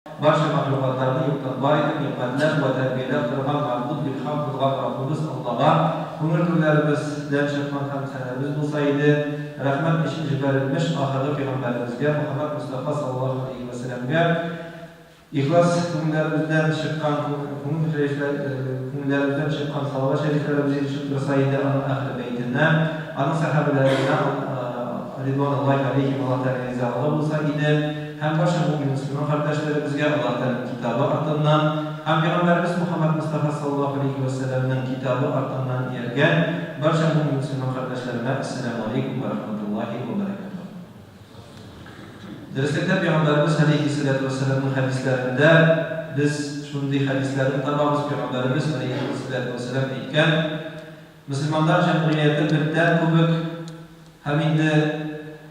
Барча мәхлукатларны юктан бар итеп, нигъмәтләп вә тәрбияләп торган мәгъбуд билхак булган Раббыбыз Аллага күңел түрләребездән чыккан хәмд сәнәбез булса иде, рәхмәт өчен җибәрелмеш ахыргы пигамбәребезгә Мөхәммәд Мостафа саллаллаһу галәйһи вә сәлләмгә ихлас күңелләребездән чыккан күңел күңелләребездән чыккан салават шәрифләребез ирешеп торса иде, аның әһле бәйтенә, аның сәхабәләренә ридвануллаһи галәйһим Аллаһ Тәгаләнең ризалыгы булса иде. Һәм барча мөэмин-мөселман кардәшләребезгә Аллаһ Тәгаләнең Китабы артыннан һәм Пәйгамбәребез Мухәммәд Мостафа саллаллаһу галәйһи вә сәлләмнең Китабы артыннан ияргән барча мөэмин-мөселман кардәшләремә Әссәләмү галәйкүм вә рахматуллаһи вә бәрәкәтүһ. Дөреслектә Пәйгамбәребез галәйһиссәләтү вәссәламнең хәдисләрендә без шундый хәдисләрне табабыз, Пәйгамбәребез галәйһиссәләтү вәссәлам әйткән, Мөселманнар җәмгыяте бер тән күбек, һәм инде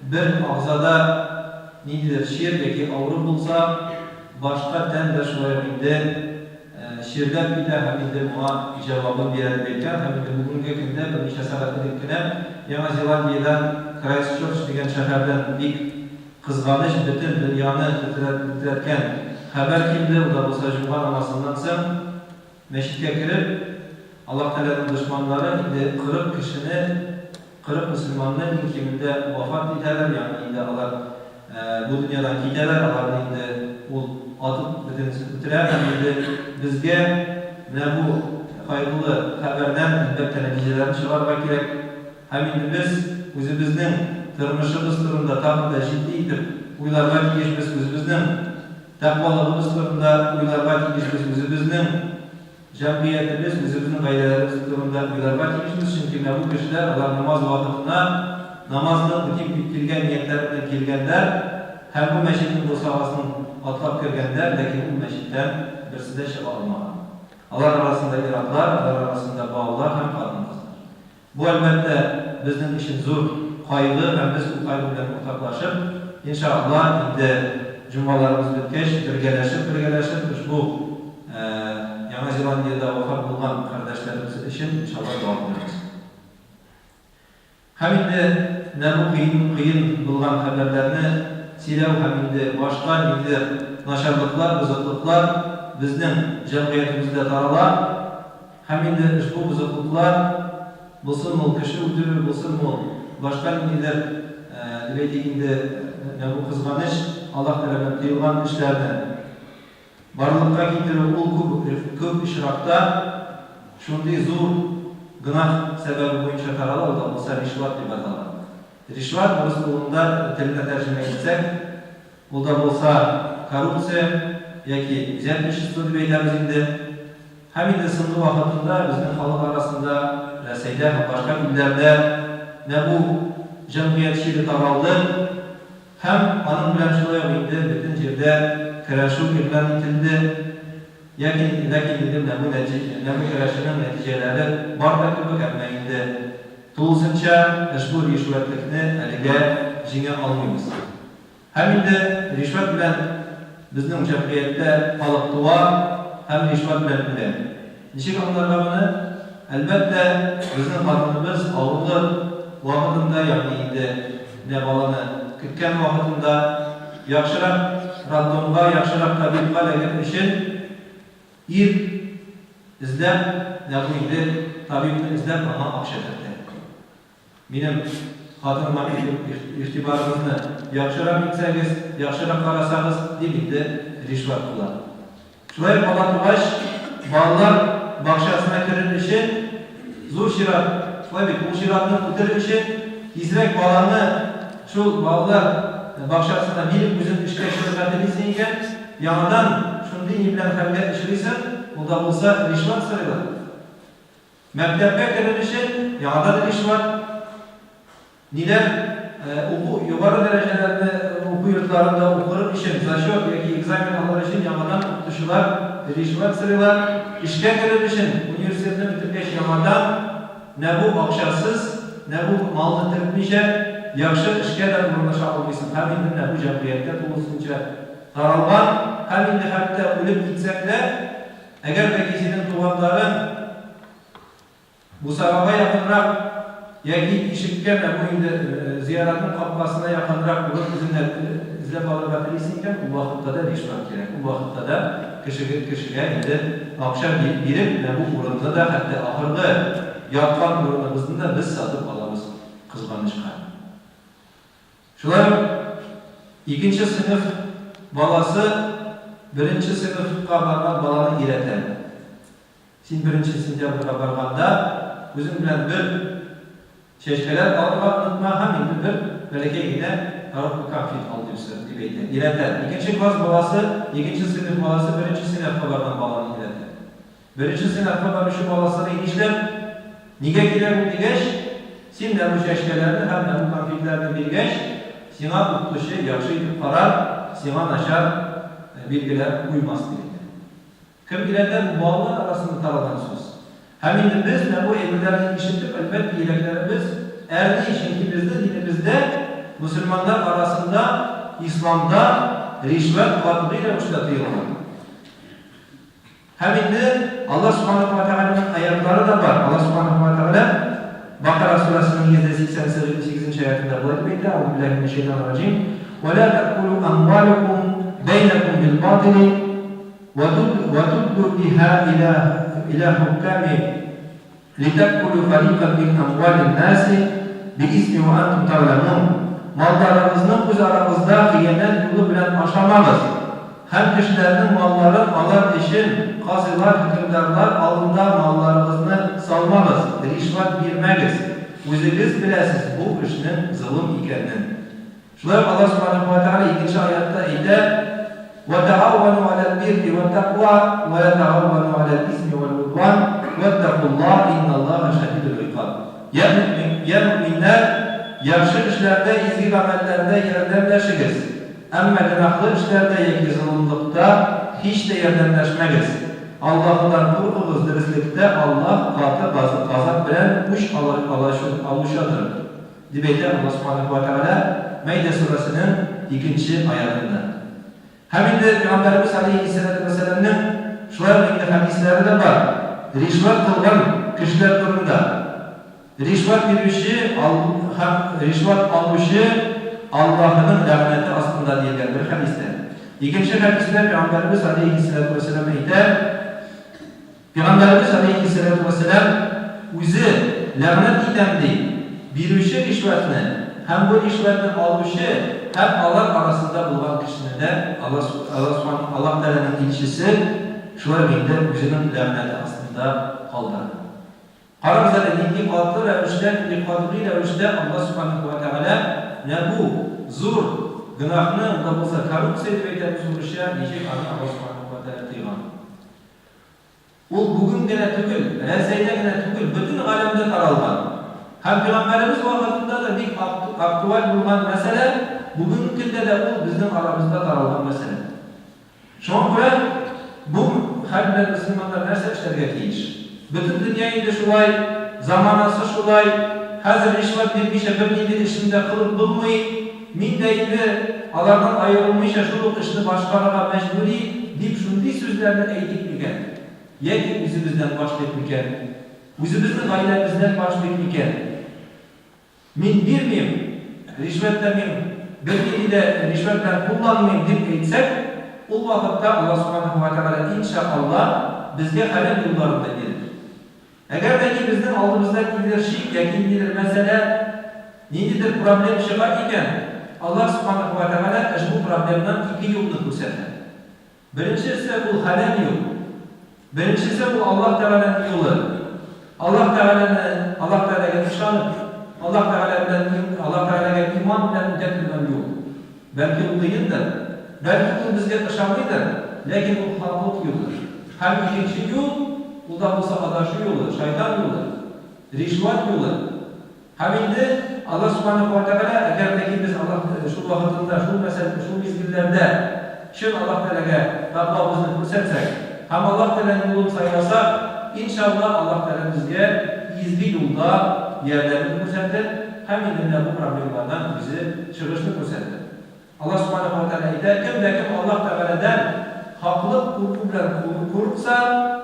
бер агъзада ниндидер чир яки авыру булса, башка тән дә шулай ук инде чирләп китә һәм инде моңа җавабын бирә дип әйткән. Һәм инде бүгенге көндә, берничә сәгать элек кенә, Яңа Зеландиядән Крайстчерч дигән шәһәрдән бик кызганыч, бөтен дөньяны тетрәткән хәбәр килде, ул да булса җомга намазыннан соң, Мәчеткә кереп, Аллаһ Тәгаләнең дошманнары инде 40 кешене, 40 мөселманны иң кимендә вафат итәләр, ягъни инде алар бу дөньядан китәләр, аларны инде ул атып бөтенесен үтерә һәм инде безгә менә бу кайгылы хәбәрдән, әлбәттә, нәтиҗәләрне чыгарырга кирәк. Һәм инде без үзебезнең тормышыбыз турында тагын да җитди итеп уйларга тиешбез, үзебезнең Тәкъвалыгыбыз турында уйларга тиешбез, үзебезнең җәмгыятебез, үзебезнең гаиләләребез турында уйларга тиешбез, чөнки менә бу кешеләр, алар намаз вакытына намазны үтим дип килгән ниятләре белән килгәннәр һәм бу мәчетнең бусагасын атлап кергәннәр, ләкин ул мәчеттән берсе дә чыга алмаган. Алар арасында ир-атлар, алар арасында балалар һәм хатын-кызлар. Бу, әлбәттә, безнең өчен зур кайгы һәм без ул кайгы белән уртаклашып, инша Алла, инде җомгаларыбыз беткәч, бергәләшеп-бергәләшеп ошбу Яңа Зеландиядә вафат булган кардәшләребез өчен, инша Алла, дога кылырбыз. Һәм инде менә бу кыен кыен булган хәбәрләрне сөйләү һәм инде башка ниндидер начарлыклар, бозыклыклар безнең җәмгыятебездә тарала. Һәм инде ошбу бозыклыклар, булсынмы ул кеше үтерү, булсынмы ул башка ниндидер, дип әйтик инде, менә бу кызганыч, Аллаһ тарафыннан тыелган эшләрне барлыкка китерү, ул күп, күп очракта шундый зур гөнаһ сәбәбе буенча тарала, ул да булса ришват дип атала. Ришват, урыс кулында, теленә тәрҗемә итсәк, ул да булса коррупция яки взятничество дип әйтәбез инде. Һәм инде соңгы вакытында безнең халык арасында, Рәсәйдә һәм башка илләрдә менә бу җәмгыять чире таралды һәм аның белән шулай ук инде бөтен җирдә көрәшү игълан ителде. Ләкин, ләкин инде менә бу нәти, менә бу көрәшүнең нәтиҗәләре бар да кебек, әмма инде тулысынча ошбу ришвәтлекне әлегә җиңә алмыйбыз. Һәм инде ришвәт белән безнең җәмгыятьтә халык туа һәм ришвәт белән үлә. Ничек аңларга моны? Әлбәттә, безнең хатыныбыз авырлы вакытында, ягъни инде менә баланы көткән вакытында, яхшырак роддомга, яхшырак табибка эләгер өчен ир эзләп, менә бу инде табибны эзләп аңа акча кертә. Минем хатыныма игътибарыгызны яхшырак итсәгез, яхшырак карасагыз, дип инде ришвәт була. Шулай ук бала тугач, балалар бакчасына керер өчен зур чират, шулай бит, ул чиратны үтер өчен тизрәк баланы шул балалар бакчасына биреп, үзең эшкә чыгырга телисең икән, яңадан шундый ни белән хәлгә очрыйсың, ул да булса ришвәт сорыйлар. Мәктәпкә керер өчен яңадан ришвәт, ниләр, уку, югары дәрәҗәләрне уку йортларында укыр өчен зачет яки экзамен алыр өчен яңадан укытучылар ришвәт сорыйлар, эшкә керер өчен университетны бетергәч яңадан менә бу акчасыз, менә бу малны тертмичә яхшы эшкә дә урнаша алмыйсың һәм инде менә бу җәмгыятьтә тулысынча таралган һәм инде хәтта үлеп китсәң дә, Әгәр дә ки синең туганнарың бусагага якынрак яки ишеккә, менә бу инде зыяратның капкасына якынрак урын үзеңә эзләп алырга телисең икән, ул вакытта да ришвәт кирәк. Ул вакытта да кешеге кешегә инде акча биреп, менә бу урынны да, хәтта ахыргы яткан урыныбызны да без сатып алабыз, кызганычка. Шулай ук икенче сыйныф баласы беренче сыйныфка барган баланы өйрәтә. Син беренче сентябрьгә барганда, үзең белән бер чәчкәләр алырга онытма һәм инде бер бәләкәй генә коробка конфет ал, дип сор, дип әйтә. Өйрәтә. Икенче класс баласы, икенче сыйныф баласы беренче сыйныфка барган баланы өйрәтә. Беренче сыйныфка баручы бала сорый, нишләп, нигә кирәк ул дигәч, син менә бу чәчкәләрне һәм менә бу конфетларны биргәч, сиңа укытучы яхшы итеп карар, сиңа начар билгеләр куймас, дип әйтә. Кем өйрәтә, бу балалар арасында таралган сүз. Һәм инде без менә бу әйберләрне ишетеп, әлбәттә, йөрәкләребез әрни, чөнки безнең динебездә, мөселманнар арасында, исламда ришвәт катгый рәвештә тыелган. Һәм инде Аллаһ Субханаһу ва Тәгаләнең аятлары да бар. Аллаһ Субханаһу ва Тәгалә Бакара сүрәсенең 188 нче аятында болай дип әйтә, Әгъузу биллаһи минәш шәйтанир раҗим, Ва ла тәкулу әмвалакум бәйнәкум бил батили ва тудлу биһа иля иля хукками литәкулу фарикан мин әмвалин наси би исми ва антум тәгъләмун, Малларыгызны үз арагызда хыянәт юлы белән ашамагыз һәм кешеләрнең малларын алар өчен казыйлар, хөкемдарлар алдында малларыгызны салмагыз, ришвәт бирмәгез, үзегез беләсез бу эшнең золым икәнен. Шулай ук Аллаһ Сүбхәнәһү вә Тәгалә икенче аятта әйтә, Вә тәгаввәнү галәл-бирри вәт-тәкъва, вә лә тәгаввәнү галәл-исми вәл-гудван, вәттәкуллаһ, инналлаһа шәдидул-гыйкаб. Йә мөэмин, йә мөэминнәр, яхшы эшләрдә, изге гамәлләрдә ярдәмләшегез, әмма гөнаһлы эшләрдә яки золымлыкта һич тә ярдәмләшмәгез. Аллаһыдан куркыгыз, дөреслектә Аллаһ каты газап белән үч алучыдыр. Дип әйтә Аллаһ Сүбхәнәһү вә Тәгалә Мәидә сүрәсенең икенче аятында. Һәм инде Пәйгамбәребез галәйһиссәләтү вәссәламнең шулай ук инде хәдисләре дә бар, ришвәт кылган кешеләр турында. Ришвәт бирүче һәм ришвәт алучы Аллаһының ләгънәте астында диелгән бер хәдистә. Икенче хәдистә Пәйгамбәребез галәйһиссәләтү вәссәлам әйтә, Пәйгамбәребез галәйһиссәләтү вәссәлам үзе, Ләгънәт итәм, ди, бирүче ришвәтне һәм бу ришвәтне алучы һәм алар арасында булган кешене дә Аллаһ Аллаһ Тәгаләнең илчесе шулай ук инде үзенең ләгънәте астында калдырды. Карагыз әле, нинди каты рәвештә, нинди катгый рәвештә Аллаһ Сүбхәнәһү вә Тәгалә менә бу зур гөнаһны, ул да булса коррупция дип әйтәбез урысча, ничек аны Аллаһ Сүбхәнәһү вә Тәгалә тыйган. Ул бүген генә түгел, Рәсәйдә генә түгел, бөтен галәмдә таралган. Һәм пәйгамбәребез вакытында да бик актуаль булган мәсьәлә, бүгенге көндә дә ул безнең арабызда таралган мәсьәлә. Шуңа күрә бу хәл белән мөселманнар нәрсә эшләргә тиеш? Бөтен дөнья инде шулай, заманасы шулай, хәзер ришвәт бирмичә бернинди эшне дә кылып булмый. Мин дә инде алардан аерылмыйча шул ук эшне башкарырга мәҗбүри, дип шундый сүзләрне әйтик микән? Яки үзебездән башлыйк микән? Үзебезнең гаиләбездән башлыйк микән? Мин бирмим, ришвәт тә мин бернинди дә ришвәт белән кулланмыйм, дип әйтсәк, ул вакытта Аллаһ Субханаһу ва Тәгалә, инша Аллаһ, безгә хәләл юлларын да бирер. Әгәр дә ки безнең алдыбызда ниндидер шик яки ниндидер мәсьәлә, ниндидер проблем чыга икән, Аллаһ Сүбхәнәһү вә Тәгалә ошбу проблемнан ике юлны күрсәтә. Беренчесе, ул хәләл юл. Беренчесе, ул Аллаһ Тәгаләнең юлы. Аллаһ Тәгаләне, Аллаһ Тәгаләгә ышанып, Аллаһ Тәгалә белән, Аллаһ Тәгаләгә иман белән үтә торган юл. Бәлки ул кыендыр, бәлки ул безгә ошамыйдыр, ләкин ул хаклык юлы. Һәм икенче юл, ул да булса адашу юлы, шайтан юлы, ришвәт юлы. Һәм инде Аллаһ Сүбхәнәһү вә Тәгалә, әгәр дә ки без Аллаһ шул вакытында, шул мәсәл, шул мизгелләрдә чын Аллаһ Тәгаләгә тәкъвабызны күрсәтсәк һәм Аллаһ Тәгаләнең юлын сайласак, иншаллаһ, Аллаһ Тәгалә безгә изге юлда ярдәмен күрсәтер, Һәм инде менә бу проблемалардан үзе чыгышны күрсәтер. Аллаһ Сүбхәнәһү вә Тәгалә әйтә, Кем дә кем Аллаһ Тәгаләдән хаклык курку белән курыкса,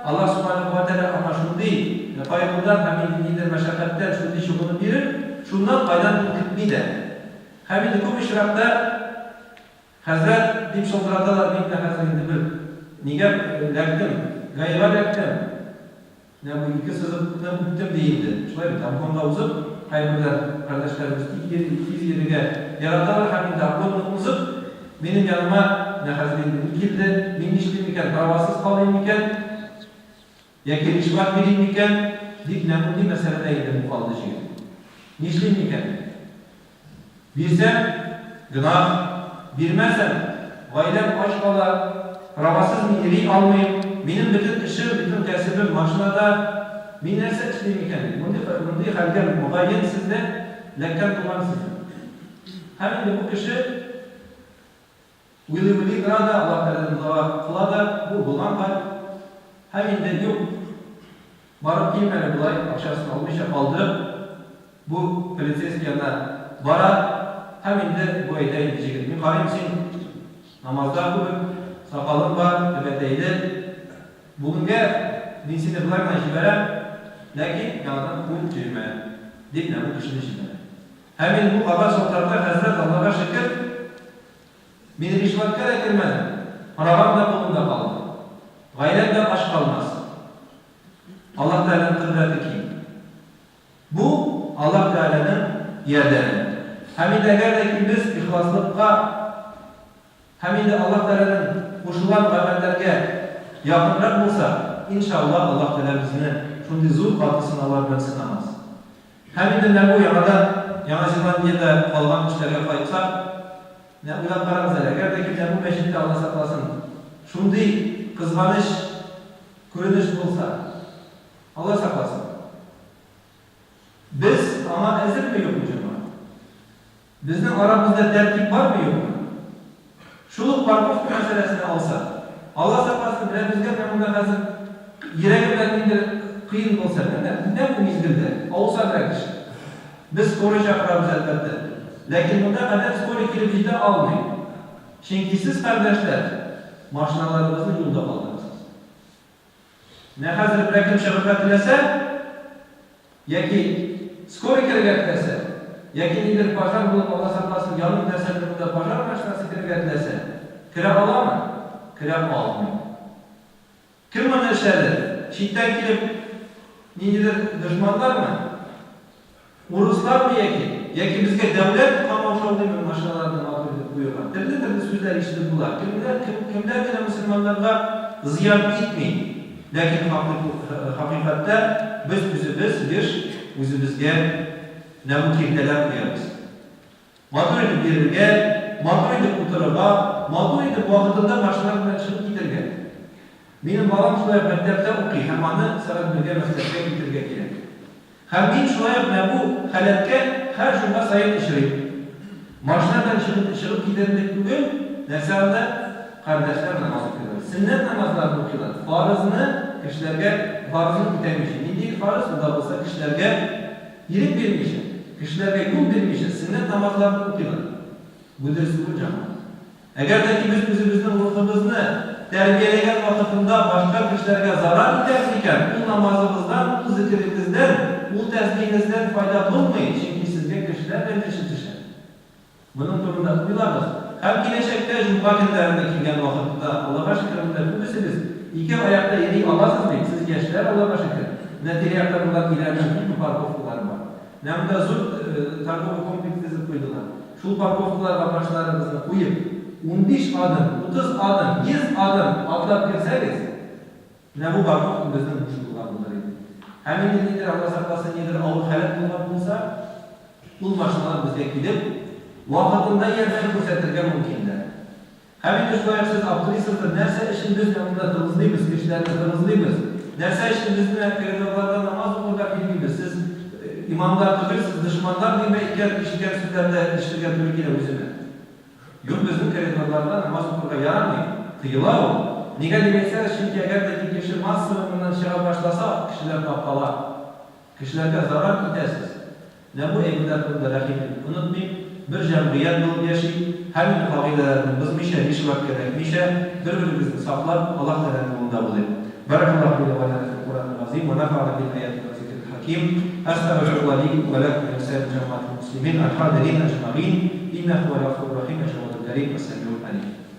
Аллаһ Сүбхәнәһү вә Тәгалә аңа шундый кайгыдан һәм инде ниндидер мәшәкатьтән шундый чыгуны бирер, шуннан кайдан ул көтми дә. Һәм инде күп очракта. Хәзрәт, дип шылтыраталар, мин менә хәзер инде бер нигә эләктем, ГАИга эләктем. Менә бу ике сызыкны үттем ди инде. Шулай бит, обгонга узып, кайберләр кардәшләребез тиз йөрергә яраталар һәм инде обгонны узып, минем яныма менә хәзер инде ни килде, мин нишлим икән, правасыз калыйм микән, яки ришвәт бирим микән, дип менә мондый мәсьәләдә инде бу калды җегет. Нишлим микән? Бирсәм, гөнаһ, бирмәсәм, гаиләм ач кала, правасыз мин йөри алмыйм, минем бөтен эшем, бөтен кәсебем машинада, мин нәрсә эшлим икән дип, мондый мондый хәлгә мөгаен сез дә эләккән булгансыздыр. Һәм инде бу кеше Уйлый-уйлый тора да, Аллаһ Тәгаләдән дога кыла да, бу булган хәл. Һәм инде юк, барып килмәде болай, акчасын алмыйча калдырып, бу полицейский янына бара һәм инде бу әйтә инде, җегет, мин карыйм, син намазда күбек, сакалың бар, түбәтәйле, бүгенгә мин сине болай гына җибәрәм, ләкин яңадан куып йөрмә, дип менә бу кешене җибәрә. Һәм инде бу кабат шалтырата, хәзрәт, Аллага шөкер, мин ришвәткә дә кермәдем, правам да кулымда калды. Гаиләм дә ач калмас. Аллаһ Тәгаләнең кодрәте киң. Бу, Аллаһ Тәгаләнең ярдәме. Һәм инде әгәр дә ки без ихласлыкка һәм инде Аллаһ Тәгаләнең кушылган гамәлләргә якынрак булсак, иншаллаһ, Аллаһ Тәгалә безне шундый зур каты сынаулар белән сынамас. Һәм инде менә бу яңадан Яңа Зеландиядә калган эшләргә кайтсак, менә уйлап карагыз әле, әгәр дә ки менә бу мәчеттә, Алла сакласын, шундый кызганыч күренеш булса, Алла сакласын, без аңа әзерме, юкмы, җәмәгать? Безнең арабызда тәртип бармы, юкмы? Шул ук парковка мәсьәләсен алсак, Алла сакласын, менә безгә менә монда хәзер йөрәге белән ниндидер кыен булса, менә нәкъ бу мизгелдә, авырса берәр кеше. Без скорый чакырабыз, әлбәттә. Ләкин монда кадәр скорый килеп җитә алмый. Чөнки сез, кардәшләр, машиналарыгызны юлда калдырасыз. Менә хәзер берәр кем чыгырга теләсә, яки скорый керергә теләсә, яки ниндидер пожар булып, Алла сакласын, янып нәрсәдер монда пожар машинасы керергә теләсә, керә аламы? Керә алмый. Кем моны эшләде? Читтән килеп ниндидер дошманнармы? Урыслармы яки? Яки безгә дәүләт комаучаулыймы машиналарны матур итеп куюга? Төрле-төрле сүзләр ишетеп була. Кемнәр, кем, кемнәр генә мөселманнарга зыян итми. Ләкин хакыйкатьтә без үзебез еш үзебезгә менә бу киртәләр куябыз. Матур итеп йөрергә, матур итеп утырырга, матур итеп вакытында машина белән чыгып китәргә. Минем балам шулай ук мәктәптә укый һәм аны сәгать бергә мәктәпкә китергә кирәк. Һәм мин шулай ук менә бу халәткә һәр җомга саен очрыйм. Машина белән чыгып чыгып китәрлек түгел, нәрсә анда, кардәшләр намаз укыйлар. Сөннәт намазларын укыйлар. Фарызны кешеләргә, фарызны үтәмичә. Нинди фарыз? Ул да булса кешеләргә ирек бирмичә, кешеләргә юл бирмичә сөннәт намазларын укыйлар. Бу дөрес түгел, җәмәгать. Әгәр дә ки без үзебезнең рухыбызны тәрбияләгән вакытында башка кешеләргә зарар итәбез икән, ул намазыгыздан, ул зекерегездән, ул тәсбиһегездән файда булмый, чөнки сезгә кешеләр рәнҗеше төшә. Моның турында уйлагыз. Һәм киләчәктә җомга көннәрендә килгән вакытта, Аллага шөкер, монда күбесегез ике аякта йөри аласыз бит, сез яшьләр, Аллага шөкер. Менә тирә-якта булган өйләрнең күпме парковкалары бар. Менә монда зур торговый комплекс төзеп куйдылар. Шул парковкаларга машиналарыгызны куеп, 15 адым, 30 адым, 100 адым атлап керсәгез, менә бу парковка безнең буш булган булыр иде. Һәм инде нидер, Алла сакласын, нидер авыр халәт булган булса, ул машиналар безгә килеп, вакытында ярдәм күрсәтергә мөмкиннәр. Һәм инде шулай ук сез аптырыйсыздыр, нәрсә өчен без менә монда тыгызлыйбыз, кешеләрне тыгызлыйбыз? Нәрсә өчен без менә коридорларда намаз укырга бирмибез? Сез имамнар түгел, сез дошманнар дип әйткән, ишеткән сүзләрне дә ишетергә туры килә үземә. Юк, безнең коридорларда намаз укырга ярамый, тыела ул. Нигә дип әйтсәгез, чөнки әгәр дә ки кеше массово моннан чыга башласа, кешеләр таркала. Кешеләргә зарар итәсез. Менә бу әйберләр турында рәхим итеп онытмыйк, бер җәмгыять булып яшик, һәм инде кагыйдәләрне бозмыйча, ришвәткә эләкмичә, бер-беребезне саклап, Аллаһ Тәгаләнең юлында булыйк. Бәрәкаллаһу лина вә ләна фил Куръәнил газыйм вә нәфәгъна бил аяти вә зикрил хәким. Әстәгъфируллаһ ли вә ләкүм вә лисаирил җәмәгатил мөслимин әл-хадирин әҗмәгыйн. Иннәһу һүәл гафурур рәхим вә җәвадул кәрим. Кәрим, Әс-Сәмигуль Алим.